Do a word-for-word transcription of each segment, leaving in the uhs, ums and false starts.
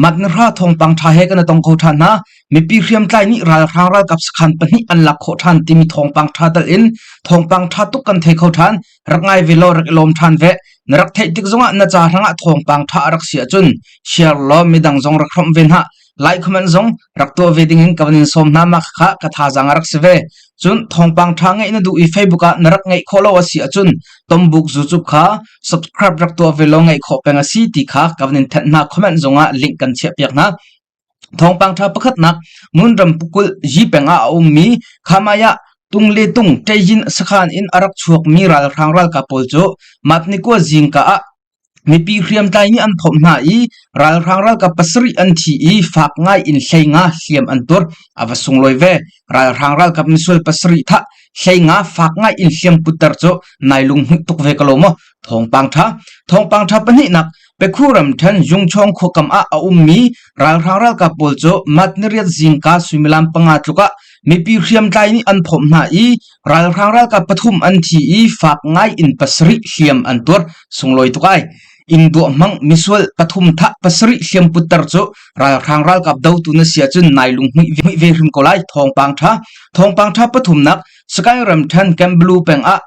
Matni hra thawngpang ṭha he kan a tong kho ṭhan hna. Mipi hriamtlai nih ralhrang ralkap sakhan pahnih an lak khawh ṭhan timi thawngpang ṭha tal in thawngpang ṭha tuk kan thei kho ṭhan. Rak ngai ve law, rak i lawm ṭhan ve. Na rak theih tik zongah na ca hrangah thawngpang ṭha a rak si ahcun share law, midang zong rak hrawmh ve hna. Like, comment zong rak tuah ve dingin ka van in sawm hna. Mah kha kha ka thazaang a rak si ve. Cun thawngpang ṭha ngeih na duh i Facebook ah na rak ngeih khawh lo a si ahcun tombuk YouTube kha subscribe rak tuah ve law, ngeih khawh peng a si ti kha ka van in thanh hna. Comment zongah link kan chiahpiak hna. Thawngpang ṭha pakhatnak, Munram pukulh yi peng ah a ummi Khamaya Tung le Tung Teyin sakhan in a rak chuakmi ralhrang ralkap pawl cu Matni kua zingka ah mipi hriamtlai nih an phawmh hna i ralhrang ralkap pasarih an thi i fak ngai in hleinga hliam an tuar. A va sunglawi ve. Ralhrang ralkap misual pasarih thah hleinga fak ngai in hliam putter cu nai lunghmuih tuk ve ka lo maw? Thawngpang ṭha. Thawngpang ṭha pahnihnak, Pekhu ramṭhen Yungchawng khuakam ah a ummi ralhrang ralkap pawl cu Matni riat zingka suimilam panga tluk ah mipi hriamtlai nih an phawmh hna i ralhrang ralkap pathum an thi i fak ngai in pasarih hliam an tuar. Sunglawi tuk ai. Inn duahmang misual pathum thah pasarih hliam putter cu ralhrang ralkap dotu na si ahcun nai lunghmuih ve hrim ko lai. Thawngpang ṭha. Thawngpang ṭha pathumnak, Sagaing ramṭhen Kemblu peng ah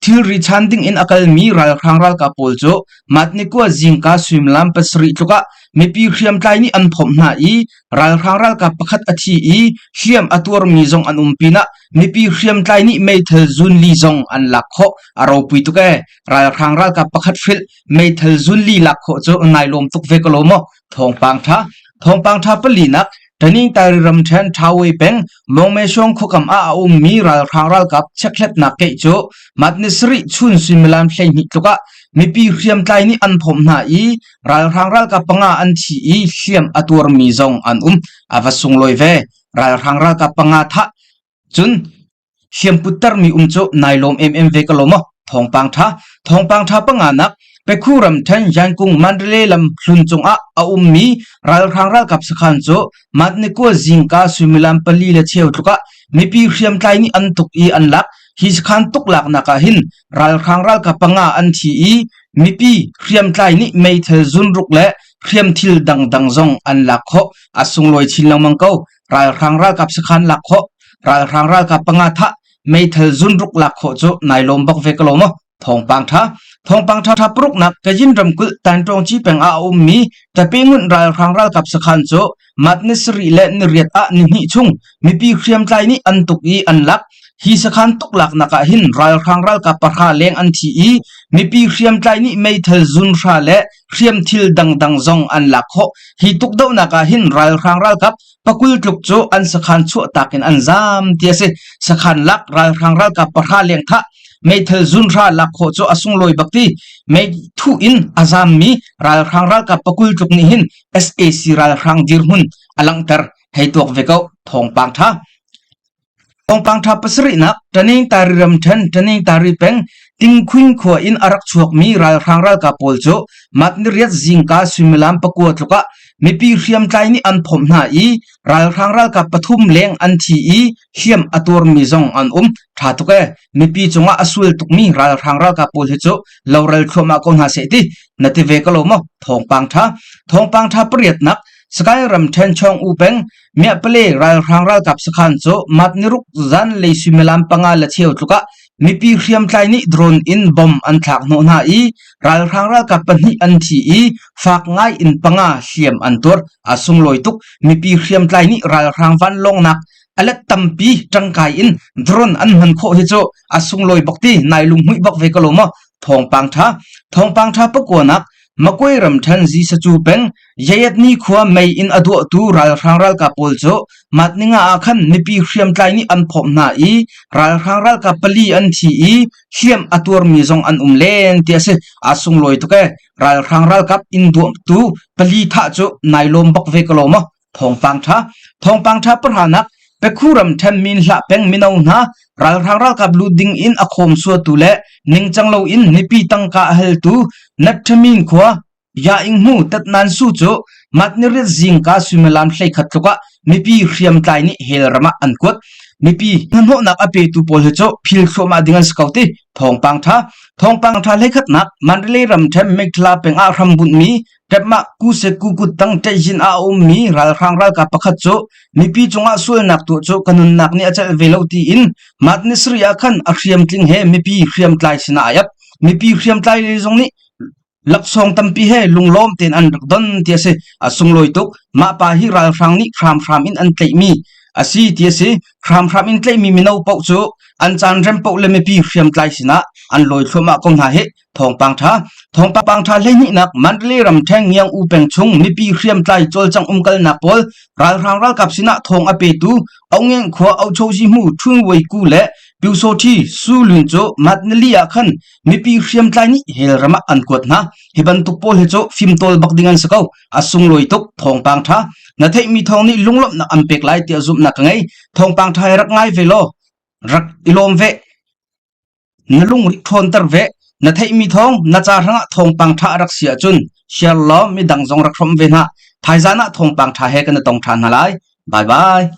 thilri chan dingin a kalmi ralhrang ralkap pawl cu Matni kua zingka suimilam pasarih tluk ah mipi hriamtlai nih an phawmh hna i ralhrang ralkap pakhat a thi i hliam a tuarmi zong an um pinah mipi hriamtlai nih meithal zun li zong an lak khawh. A ropui tuk e. Ralhrang ralkap pakhat hrilh meithal zun li lak khawh cu nai lawm tuk ve ka lo maw? Thawngpang ṭha. Thawngpang ṭha palinak, Taning Tari ramṭhen Ṭhawei peng Mawngmeshawng khuakam ah a ummi ralhrang ralkap chekhletnak keih cu Matni sarih chun suimilam hleihnih tluk ah mipi hriamtlai nih an phawmh hna i ralhrang ralkap panga an thi i hliam a tuarmi zong an um. A va sunglawi ve. Ralhrang ralkap panga thah cun hliam puttermi um cu nai lawm em em ve ka lo maw? Thawngpang ṭha. Thawngpang ṭha panganak, Pekhu ramṭhen Yankung Mandalay lam hlun cungah a ummi ralhrang ralkap sakhan cu Matni kua zingka suimilam pali le cheu tluk ah mipi hriamtlai nih an tuk i an lak. Hi sakhan tuklaknak ah hin ralhrang ralkap panga an thi i mipi hriamtlai nih meithal zunruk le hriamthil dangdang zong an lak khawh. A sunglawi chin lengmang ko. Ralhrang ralkap sakhan lak khawh, ralhrang ralkap panga thah meithal zunruk lak khawh cu nai lawm bak ve ka lo maw? Thawngpang ṭha. Thawngpang ṭha ṭha paruknak, Kayin ramkulh Tanṭawngci peng ah a ummi Tapengun ralhrang ralkap sakhan cu Matni sarih le ni riat ah ni hnih chung mipi hriamtlai nih an tuk i an lak. Hi sakhan tuklaknak ah hin ralhrang ralkap pahra leng an thi i mipi hriamtlai nih meithal zun hra le hriamthil dangdang zong an lak khawh. Hi tukdohnak ah hin ralhrang ralkap pakul tluk cu an sakhan chuahtak in an zam ti a si. Sakhan lak ralhrang ralkap pahra leng thah meithal zun hra lak khawh cu a sunglawi bak ti. Meithu in a zammi ralhrang ralkap pakul tluk nih hin S A C ralhrang dirhmun a langhter. Hei tuak ve ko. Thawngpang ṭha. Thawngpang ṭha pasarihnak, Taning Tari ramṭhen Taning Tari peng Tingkhuin khua in a rak chuakmi ralhrang ralkap pawl cu Matni riat zingka suimilam pakua tluk ah mipi hriamtlai nih an phawmh hna i ralhrang ralkap pathum leng an thi i hliam a tuarmi zong an um. Ṭha tuk e. Mipi cungah a sual tukmi ralhrang ralkap pawl hi cu lo ral thluahmah ko hna seh ti na ti ve ka lo maw? Thawngpang ṭha. Thawngpang ṭha pariatnak, Sagaing ramṭhen Chawng U peng Miahpale ralhrang ralkap sakhan cu Matni ruk zan lei suimilam panga le cheu tluk ah mipi hriamtlai nih drone in bom an thlak hnawh hna i ralhrang ralkap pahnih an thi i fak ngai in panga hliam an tuar. A sunglawi tuk. Mipi hriamtlai nih ralhrang vanlawngnak a let tampi ṭangkai in drone an hman khawh hi cu a sunglawi bak ti nai lunghmuih bak ve ka lo maw? Thawngpang ṭha. Thawngpang ṭha pakuanak, Makoi ramṭhen Zisacu peng Yayatni khua mei in a duahtu ralhrang ralkap pawl cu Matni nga ah khan mipi hriamtlai nih an phawmh hna i ralhrang ralkap pali an thi i hliam a tuarmi zong an um len ti a si. A sunglawi tuk e. Ralhrang ralkap in duahtu pali thah cu nai lawm bak ve ka lo maw? Thawngpang ṭha. Thawngpang ṭha pahranak, Pekhu ramṭhen Minhlah peng mino hna ralhrang ralkap lut ding in a khawm suatu le ningcang lo in nipi tangka a haltu Natṭhamin khua Ya Ing Hmu Tatnan Su cu Matni riat zingka suimilam hleikhat tluk ah mipi hriamtlai nih hel ram ah an kuat. Mipi hnahnawhnak a petu pawl hi cu phil thluahmah ding an si ko ti. Thawngpang ṭha. Thawngpang ṭha hleikhatnak, Mandalay ramṭhen Mektla peng ah hrambunhmi Ṭepmah Kuse Kukut tang ṭeihzin a um mi ralhrang ralkap pakhat cu mipi cungah sualnak tuah cu ka nunnak nih a celh ve lo tiin Madnessary ah khan a hriamtling he mipi hriamtlai sinah a ap. Mipi hriamtlai lei zong nih laksawng tampi he lunglawm tein an rak don ti a si. A sunglawi tuk mah pa hi ralhrang nih hramhram in an tlaihmi a si ti a si. Hramhram in tlaihmi mino paoh cu an caan rem paoh le mipi hriamtlai sinah an lawi thluahmah ko hna hi. Thawngpang ṭha. Thawngpang ṭha hleihnihnak Mandalay ramṭhen Ngiang U peng chung mipi hriamtlai cawlcang umkalnak pawl ralhrang ralkap sinah thawng a petu Aung Eng khua Aucho Zi Hmu Ṭhun Wei Ku le Piu Saw Ṭhi Su Lun cu Mandalay ah khan mipi hriamtlai nih hel ram ah an kuat hna. Hi bantuk pawl hi cu fimtawl bak ding an si ko. A sunglawi tuk thawngpang ṭha. Na theihmi thawng nih lunglawmhnak an pek lai tiah zumhnak ka ngei. Thawngpang ṭha hi rak ngai ve law, rak i lawm ve. Na lung rik ṭhawnter ve. Na theihmi thawng na ca hrangah thawngpang ṭha a rak si ahcun share law, midang zong rak hrawm ve hna. Thaizan ah thawngpang ṭha he kan i tong ṭhan hna lai. Bye bye.